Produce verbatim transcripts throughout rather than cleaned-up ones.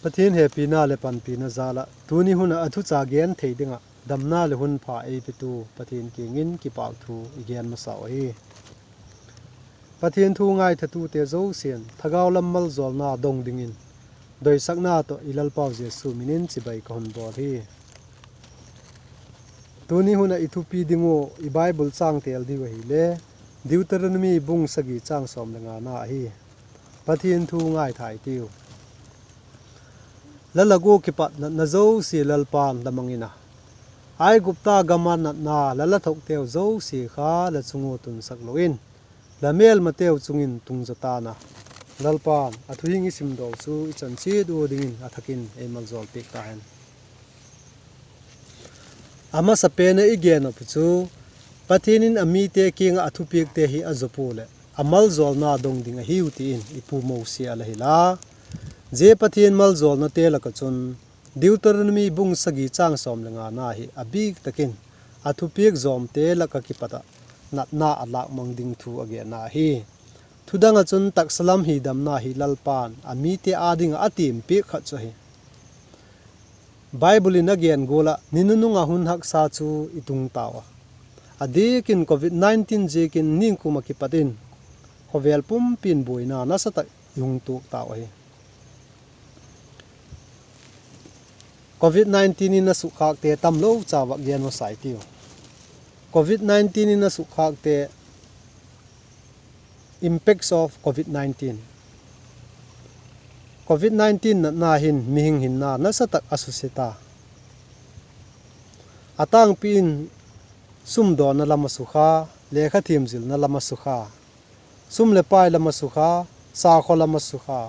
Pathian hepina leh panpina jal ah tuni hun ah a thucha gen thei ding ah damna leh hun pha ei petu Pathian kiang in kipâk thu i gen masau ahi. Pathian thu ngaithatute zosia'n thagau lam maljawlna dong dingin doisakna tawh i Lalpau Jesu min in chibai ka hun bawl hi. Tuni hun ah i thupi ding ua i Bible châng têl diu ahile Deuteronomy bung sagi châng sawm le ngana ahi. Pathian thu ngaithai tiu. La lak ua kipat natna zosia Lalpa'n la mang in a, Aigupta gam ah natna la la thokteu zosia kha la chung ua tunsak lo in, la mêlmateu chung in tung zaw ta'n a. Lalpa'n a thuhing i simdaw chu i chan chiat ua dingin a thak in ei maljawl piak ta hen. A masapen ah i gen nop hi chu, Pathian in a mite kiang ah a thupiakte hi a zop ua leh a maljawlna dong ding ahiu ti in i pu Mosi a la hil a. Zia Pathian maljawlnate lak ah chun Deuteronomy bung sagi châng sawm le ngana hi a bîk tak in a thupiak zawmte lak ah kipat ah natna a lâk mang ding thu a genna ahi. Thudang ah chun taksa lam hi damna hi Lalpa'n a mite â ding ah a tiam piak khat chu ahi. Bible in a gen gual ah ni nunung ah hun haksa chu i tung tau a. A diak in Covid nineteen ziakin ningkum ah kipat in khawvel pumpi'n buaina nasa tak i hung tuak tau ahi. Covid nineteen in a sukkhâkte tamlo cha vak gen masai tiu. Covid nineteen in a sukkhâkte, impacts of Covid nineteen. Covid nineteen natna hin mihing hinna nasa tak a susia ta. A tângpi in sumdawnna lam a sukha, lekha thiamzilna lam a sukha, sum leh pai lam a sukha, sakhaw lam a sukha,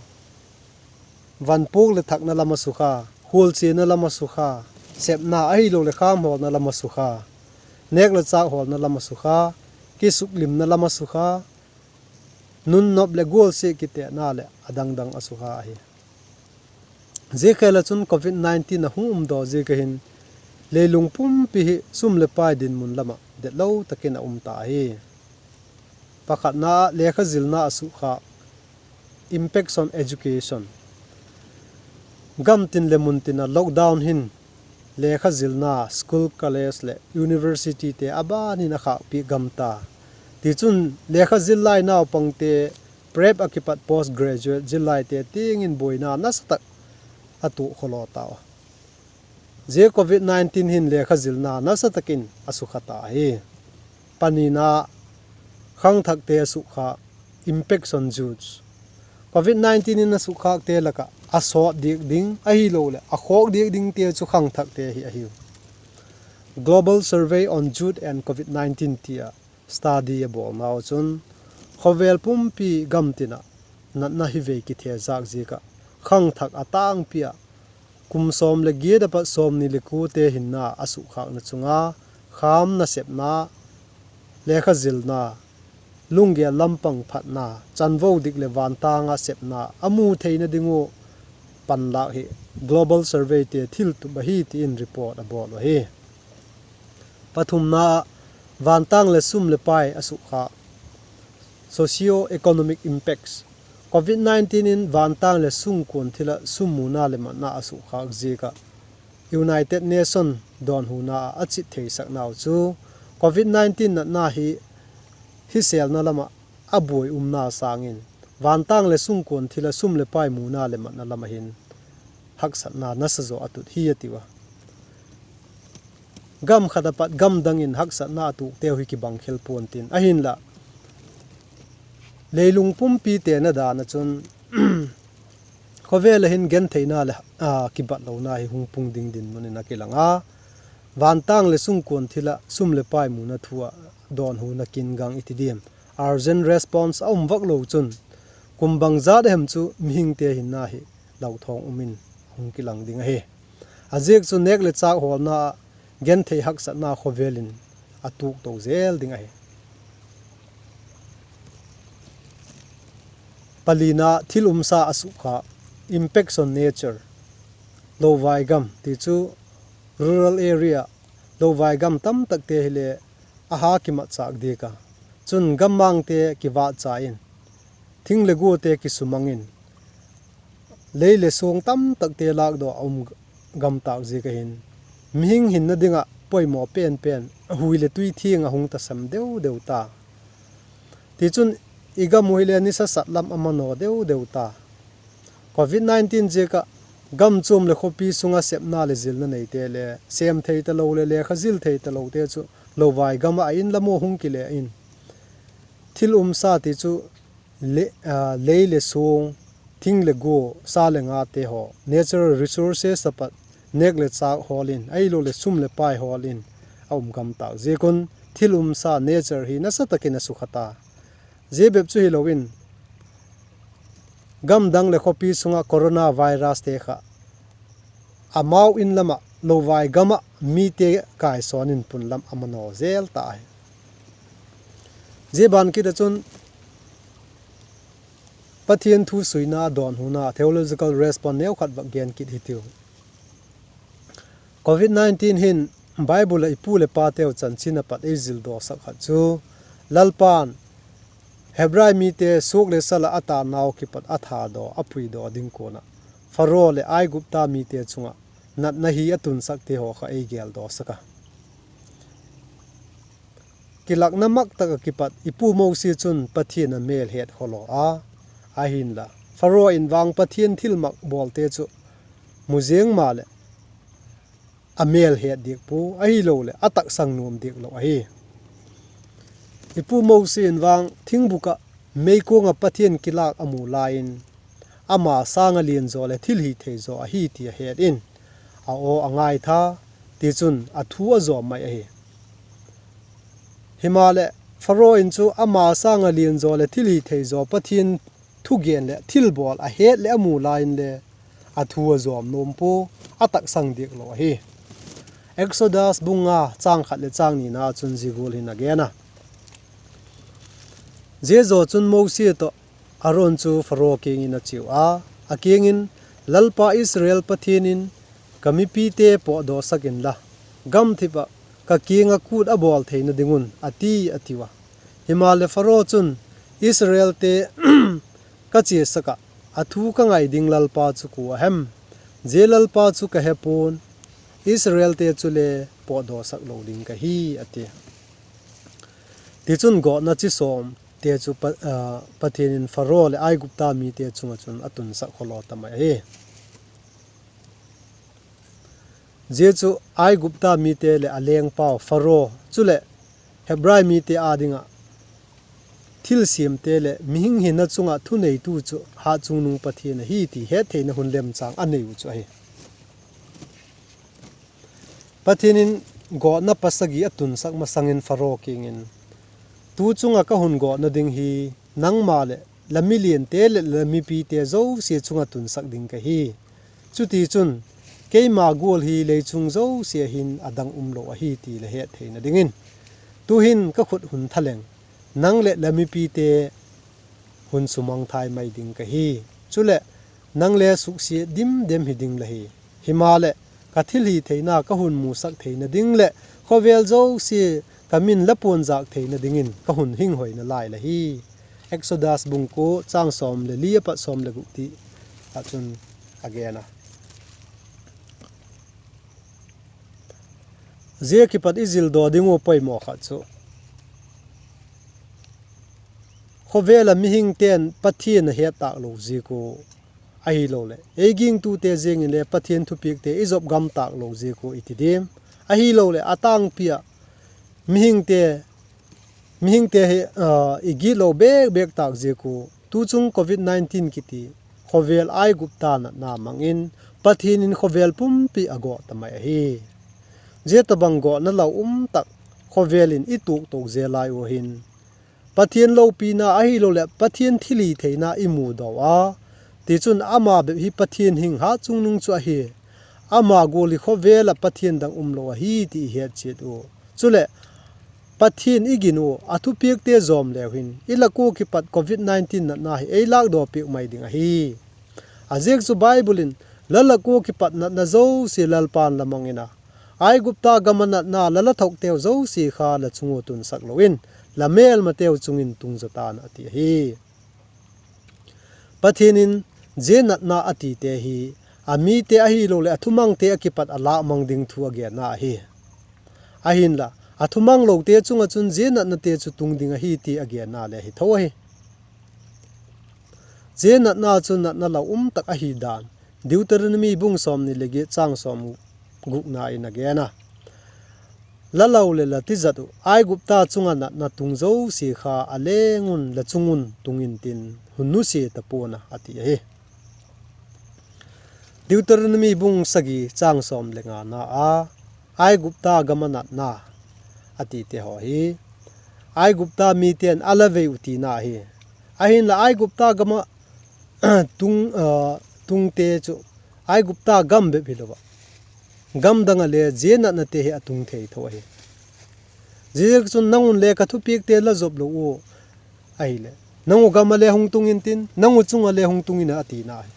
van puak leh thakna lam a sukha, khualchiana lam a sukha, sepna ahiloleh khamhawlna lam a sukha, nêk leh châk hawlna lam a sukha, kisuklimna lam a sukha, nun nop leh gualsia kitêtna leh a dang dang a sukha ahi. Zia khel ah chun Covid nineteen a hung umdaw ziak ah hin leilung pumpi hi sum leh pai dinmun lam ah detlo tak in a um ta ahi. Pakhatna ah lekha zilna a sukha, impact on education. Gamtin leh muntin ah lockdown hin lekha zilna school, college leh universityte a ban in a khâkpiak gam ta. Tichun, lekha zil lai naupangte, prep ah kipat post graduate zil laite tiang in buaina nasa tak a tuak khawlaw tau a. Zia Covid nineteen hin lekha zilna nasa tak in a sukha ta hi. Panina, khangthakte a sukha, impact on youth. Covid nineteen in a sukkhâkte lak ah a sawt diak ding ahiloleh a khawk diak dingte chu khangthakte hi ahiu. Global Survey on Youth and Covid nineteen ti ah study a bawlnau chun, khawvel pumpi gamtin ah natna hi vei kithezâk ziak ah khangthak a tângpi ah kum sawm leh giat apat sawmni leh kuate hinna a sukkhâkna chung ah khâm nasepna, lekha zilna, lunggel lampang phatna, chanvo dik leh vantâng ah sepna a mu theina ding ua panlâk hi Global Surveyte thiltup ahi ti in report a bawl uh ahi. Pathumna ah, vantâng leh sum leh pai a sukkhâk, socio economic impacts. Covid nineteen in vantâng leh sungkuan thil ah sum muna leh matna a sukkhâk ziak ah United Nation dawnhuna ah a chit theisaknau chu, Covid nineteen natna hi hisêlna lam ah a buai umna sâng in, vantâng leh sungkuan thil ah sum leh pai muna leh matna lam ah hin haksatna nasa zaw a tut hi a tiu a. Gam khat apat gam dang in haksatna a tukteu hi kibang khel pua'n tin, ahinla leilung pumpite na dan ah chun khawvel ah hin gentheina leh kibatlona hi hung pung ding dinmun in a kilang a. Vantâng leh sungkuan thil ah sum leh pai muna thu ah dawnhuna kin gang i ti diam, urgent response a um vak lo chun, kum bangzat a hem chu mihingte hinna hi lauthawng um in hung kilang ding ahi. A ziak chu nêk leh châk hawlna ah genthei haksatna khawvel in a tukto zel ding ahi. Palina, thil umsa a sukha, impact on nature. Lovai gam ti chu rural area, lovai gam tamtakte hile a ha kimatchâk diak a, chun gammangte kivâtcha in, thing leh guate kisumang in, lei leh suang tamtakte lâkdaw a um gam tâk ziak ahin, mihing hinna ding ah poimaw pen pen, hui leh tui thiang a hung tasam deu deu ta. Tichun, i gam uh hile nisa sat lam a manaw deu deu ta. Covid nineteen ziak ah gam chuam leh khawpi sung ah sepna leh zilna neite le, sêm thei talo leh lekha zil thei talote chu lovai gam ah a In lam ua hung kile in, thil umsa ti chu lei leh suang, thing leh gua, sa leh ngate haw, natural resources a pat, nêk leh châk hawl in, ahiloleh sum leh pai hawl in a um gam tâk ziak un, thil umsa nature hi nasa tak in a sukha ta. Zia bep chu hilo in, gam dang leh khawpi sung ah coronaviruste kha amau In lam ah, lovai gam ah mite kaisawn in pun lam a manaw zel ta ahi. Zia ban kit ah chun Pathian thu suina dawnhuna theological response neukhat vak gen kit hitiu. Covid nineteen hin Bible ah i pu leh pateu chanchin a pat ei zildawsak khat chu, Lalpa'n Hebrai mite suak leh sal ah a tânau kipat a thadaw, a puidaw ding kuan ah Pharaoh leh Aigupta mite chung ah natna hi a tunsakte haw kha ei geldawsak a. Kilâkna mak tak ah kipat i pu Mosi chun Pathian a mêl het khawlaw a, ahinla Pharaoh in vang Pathian thilmak bawlte chu mu ziang maleh a mêl het diak pua, ahiloleh a taksang nuam diak lo ahi. I pu Mosi in vang thingbuk ah meikuang ah Pathian kilâk a mu lai in, ama sâng ah lianzaw leh thilhithei zaw ahi ti a het in, a aw a ngaitha, tichun a thu a zawm mai ahi. Himaleh, Pharaoh in chu ama sâng ah lianzaw leh thilhithei zaw Pathian thugen leh thilbawl a het leh a mu lai inle, a thu a zawm nuam pua, a taksang diak lo ahi. Exodus bung nga châng khat leh châng nina chun zia gual hin a gen a: Zia zaw chun Mosi tawh Aron chu Pharaoh kiang in a chiau a, a kiang in, Lalpa Israel Pathian in, ‘Ka mipite pawtdawsak inla, gamthip ah ka kiang ah kût a bawl theina ding un,’ a ti, a tiu a. Himaleh, Pharaoh chun, ‘Israelte ka chiasak ah, a thu ka ngai ding Lalpa chu kua a hem? Zia Lalpa chu ka he pua'n; Israelte chule pawtdawsak lo ding ka hi,’ a ti. Tichun, gawtna chi sawmte chu Pathian in Pharaoh leh Aigupta mite chung ah chun a tunsak khawlaw ta mai ahi. Zia chu Aigupta mite leh a lengpau Pharaoh, chuleh Hebrai mite â ding ah thilsiamte leh mihing hinna chung ah thuneitu chu Hatchungnung Pathian ahi ti hettheina hun lemchâng a nei uh chu ahi. Pathian in gawtna pasagi a tunsak masang in Pharaoh kiang in, ‘Tu chung ah ka hun gawtna ding hi nangma leh la miliante leh la mipite zosia chung ah tunsak ding ka hi. Chutichun, keima gual hi lei chung zosia hin a dang umlo ahi ti la hettheina dingin, tu'hin ka khut hun tha leng, nang leh la mipite hun sumangthai mai ding ka hi. Chuleh, nang le suksiat dim dem hi ding la hi. Himaleh, ka thilhitheina ka hun musak theina ding leh khawvel zosia ka min la puanzâk theina dingin ka hun hinghoina lai la hi.’ Exodus bung kua, châng sawm leh li a pat sawm leh guk ti ah chun a gen a. Zia kipat i zildaw ding ua poimaw khat chu, khawvel ah mihingte'n Pathian a het tâk lo ziak ua, ahiloleh ei gingtute ziang inle Pathian thupiakte i zop gam tâk lo ziak ua i ti diam? Ahiloleh a tângpi ah mihingte, mihingte hi i gitlo bêk bêk tâk ziak ua, tuchung Covid nineteen kiti khawvel Aigupta natna mang in Pathian in khawvel pumpi a gawt ta mai ahi. Zia tobang gawtna lau um tak khawvel in i tuak to zel lai ua hin, Pathian lopina ahiloleh Pathian thilhitheina i mudaw a, tichun ama bep hi Pathian hing Hatchungnung chu ahi. Ama gual hi khawvel ah pathian dang umlo ahi ti i het chiat ua, chuleh Pathian i gin ua a thupiakte zawm leu hin i lak ua kipat Covid nineteen natna hi ei lâkdaw piak mai ding ahi. A ziak chu Bible in, ‘La lak ua kipat natna zosia Lalpa'n la mang in a, Aigupta gam ah natna la la thokteu zosia kha la chung ua tunsak lo in, la mêlmateu chung in tung zaw ta'n,’ a ti ahi. Pathian in Zia natna a tite hi a mite ahiloleh a thumangte ah kipat a lâkmang ding thu a genna ahi. Ahinla, a thumanglote chung ah chun zia natnate chu tung ding ahi ti a genna le hi tho ahi. Zia natna chu natna lau um tak ahi dan Deuteronomy bung sawmni leh giat châng sawmgukna in a gen a, La lau leh la tizat uh Aigupta chung ah natna tung zosia kha a leng un la chung un tung intin, hun nusia ta pua'n a, a ti ahi. Deuteronomy bung sagi châng sawm leh ngana a, Aigupta gam ah natna a tite haw hi Aigupta mite'n a la vei uh tina ahi. Ahinla Aigupta gam ah tung, tungte chu Aigupta gam bep hilo ah, gam dang ah le zia natnate hi a tung thei tho ahi. Ziaziakchun nang un le ka thupiakte la zop lo ua ahileh, nang uh gam ah le hung tung intin, nang uh chung ah le hung tung in a, a tina ahi.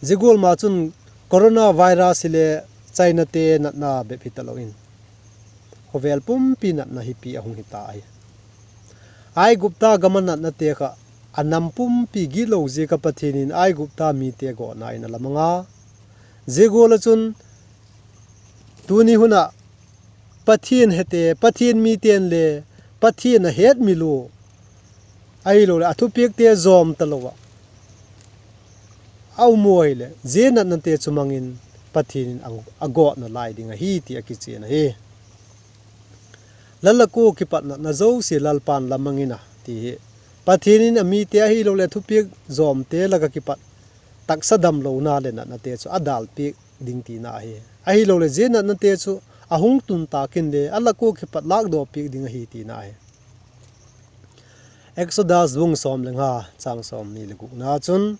Zia gual ma chun coronavirus hile Chinate natna bep hi talo in, khawvel pumpi natna hipi a hung hi ta ahi. Aigupta gam ah natnate kha a nam pumpi gitlo ziak ah Pathian in Aigupta mite gawtna in a la mang a. Zia gual ah chun tuni hun ah Pathian hete, Pathian mite'n le Pathian a hetmil ua, ahiloleh a thupiakte zawm talo ah a um ua ahileh, zia natnate chu mang in Pathian in a gawtna lai ding ahi ti a kichian ahi. La lak ua kipat natna zosia Lalpa'n la mang in a ti hi Pathian in a mite ahiloleh thupiak zawmte lak ah kipat taksa damlona leh natnate chu a dâlpiak ding tina ahi. Ahiloleh zia natnate chu a hung tun tâk in le a lak ua kipat lâkdaw piak ding ahi tina ahi. Exodus bung sawm le nga châng sawmni leh gukna chun,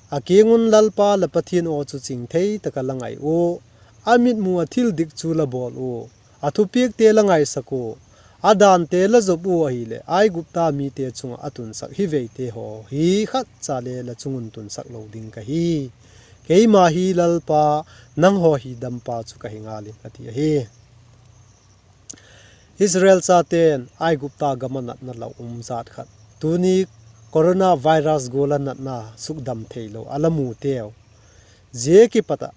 A kiang un Lalpa la Pathian aw chu chingthei tak ah la ngai ua, a mitmu ah thil dik chu la bawl ua, a thupiakte la ngaisak ua, a dante la zop ua ahileh, Aigupta mite chung ah a tunsak hiveite haw hi khat cha le la chung un tunsak lo ding ka hi. Keima hi Lalpa, nanghaw hi dampa chu ka hi ngal in, a ti ahi. Israel chate'n Aigupta gam ah natna lau um zat khat, tuni coronavirus gual ah natna sukdam theilo a la muteu, zia kipat ah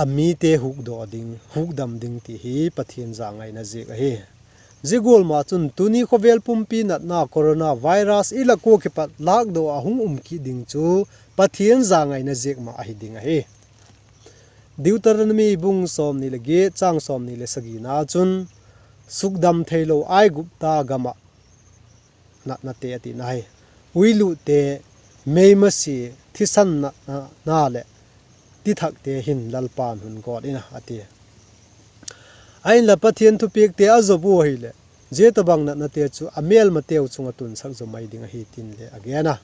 a mite hukdaw ding, hukdam ding ti hi Pathian zangaina ziak ahi. Zia gual ma chun tuni khawvel pumpi natna coronavirus i lak ua kipat lâkdaw a hung um kit ding chu Pathian zangaina ziak ma ahi ding ahi. Deuteronomy bung sawmni leh giat châng sawmni leh sagina chun, sukdam theilo Aigupta gam ah natnate a tina hi, uilutte, mei masia, thisan natna leh tithakte hin Lalpa'n hun gawt in a, a ti. Ahinla Pathian thupiakte a zop ua ahileh, zia tawhbang natnate chu a mêlmateu chung ah tunsak zaw mai ding ahi tin le a gen a.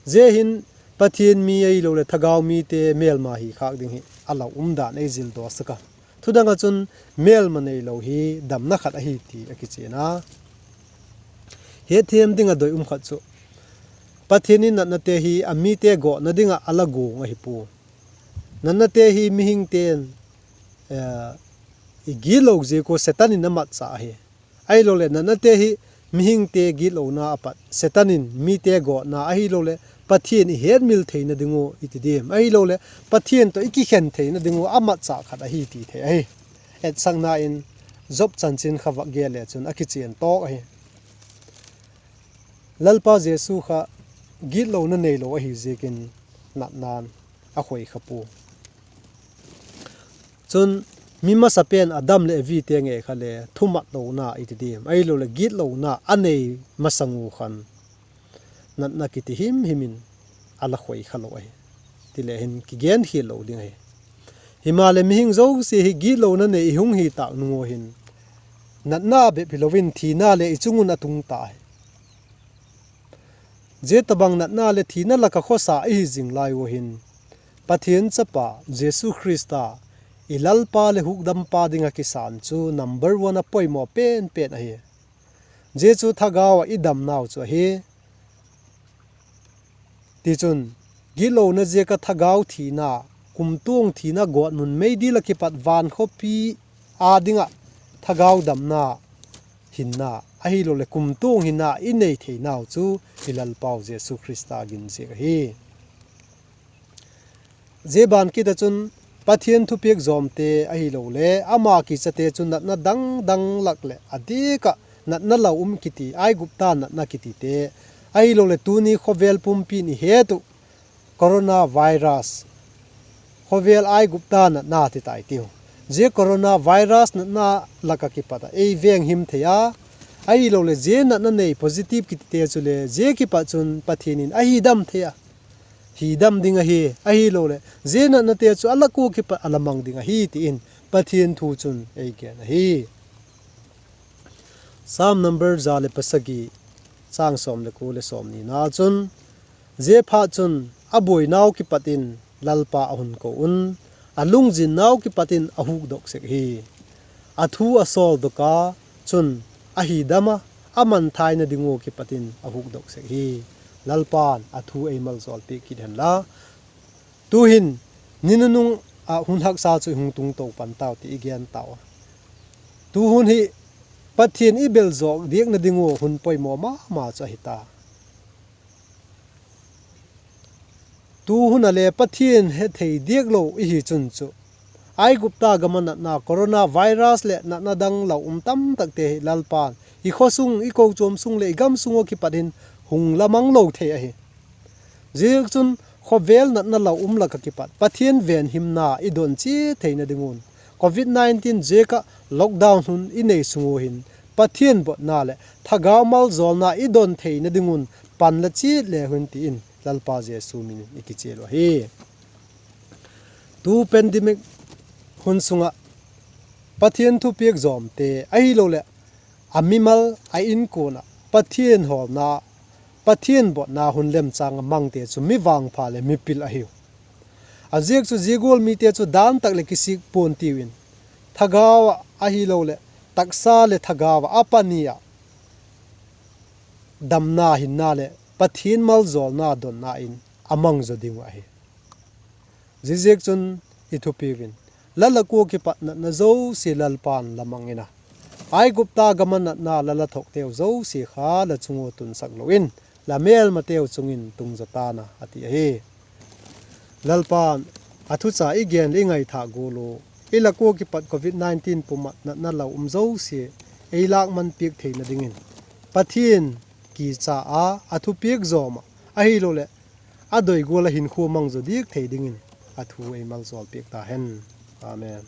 Zia hin Pathian mi ahiloleh thagau mite mêlma hi khâk ding hi a lau um dan ei zildaw sak a. Thudang ah chun mêlma neilo hi damna khat ahi ti a kichian a. Hetthiam ding ah doi um khat chu, Pathian in natnate hi a mite gawtna ding ah a la guang ahi pua. Natnate hi mihingte'n i gitlo ziak ua Setan in a matchâk ahi. Ahiloleh natnate hi mihingte gitlona a pat Setan in mite gawtna ahiloleh Pathian i hetmil theina ding ua i ti diam, ahiloleh Pathian tawh i kikhen theina ding ua a matchâk khat ahi ti thei ahi. Etsakna in Job chanchin kha vak gel le chun a kichian tawk ahi. Lalpa Jesu kha gitlona neilo ahi ziakin natna'n a khoi kha pua. Chun, mi masapen Adam leh Evite ngei kha le thumatlona i ti diam, ahiloleh gitlona a nei masang u khan natna kiti himhim in a la khoi kha lo ahi. Ti le hin kigen khial lo ding ahi. Himaleh mihing zosia hi gitlona nei i hung hi tâk nung ua hin, natna bep hilo in thina le i chung un a tung ta hi. Zia tawhbang natna leh thina lak ah khawsa i hi zing lai ua hin, Pathian Chapa Jesu Khrista, i Lalpa leh Hukdampa ding ah kisan chu number one a poimaw pen pen ahi. Zia chu thagau ah i damnau chu ahi. Tichun, gitlona ziak ah thagau thina, kumtuang thina gawtmun meidil ah kipat vankhawpi â ding ah thagau damna hinna ahiloleh kumtuang hina i nei theinau chu i Lalpau Jesu Khrista gin ziak ahi. Zia ban kit ah chun Pathian thupiak zawmte ahiloleh ama kichate chu natna dang dang lak leh a diak ah natna lau um kiti, Aigupta natna kitite, ahiloleh tuni khawvel pumpi'n i het uh coronavirus, khawvel Aigupta natna ti tai tiu. Zia coronavirus natna lak ah kipat ah ei veng him thei a, ahiloleh zia natna nei positive kitite chule zia kipat chun Pathian in a hi dam thei a, hi dam ding ahi, ahiloleh zia natnate chu a lak ua kipat a la mang ding ahi ti in Pathian thu chun ei gen ahi. Sam number za leh pasagi, chang sawm leh kua leh sawmnina chun, Ziaphatchun, a buainau kipat in Lalpa a hun ko un, a lungzinnau kipat in a hukdok sek hi. A thu a sawldok a, chun a hi dam a, a mangthaina ding ua kipat in a hukdok sek hi. Lalpa'n a thu ei maljawl piak kit hen la. Tu'hin, ni nunung ah hun haksa chu i hung tung to pan tau ti i gen tau a. Tu hun hi Pathian i bel zawk diakna ding ua hun poimaw ma ma chu ahi ta. Tu hun ah le Pathian hethei diak lo i hi chun chu, Aigupta gam ah natna, coronavirus leh natna dang lau um tamtakte hi Lalpa'n i khaw sung, i kochuam sung leh i gam sung ua kipat hin hung la mang lo thei ahi. Ziaziakchun, khawvel natna lau um lak ah kipat Pathian venhimna i don chiat theina ding un, covid nineteen ziak ah lockdown hun i nei sung ua hin Pathian botna leh thagau maljawlna i don theina ding un pan la chiat le hun ti in Lalpa Jesu min in i kichial uh ahi. Tu pandemic hun sung ah Pathian thupiak zawmte ahiloleh a mimal a inkuan ah Pathian hawlna, Pathian botna hun lemchâng a mangte chu mi vangpha leh mipil ahiu. A ziak chu zia gual mite chu dan tak leh kisik pua'n tiu in, thagau ah ahiloleh taksa leh thagau ah a pani ah damna hinna leh Pathian maljawlna donna in a mang zaw ding uh ahi. Ziaziakchun i thupiu in, la lak ua kipat natna zosia Lalpa'n la mang in a, Aigupta gam ah natna la la thuakteu zosia kha la chung ua tunsak lo in, la mêlmateu chung in tung zaw ta'n a, a ti ahi. Lalpa'n a thucha i gen leh i ngaithâk gual ua, i lak ua kipat covid nineteen pum ah natna lau um zosia ei lâkman piak theina dingin, Pathian kicha a, a thupiak zawm ah ahiloleh a doi gual ah hinkhua mang zaw diak thei dingin a thu ei maljawl piak ta hen. Amen.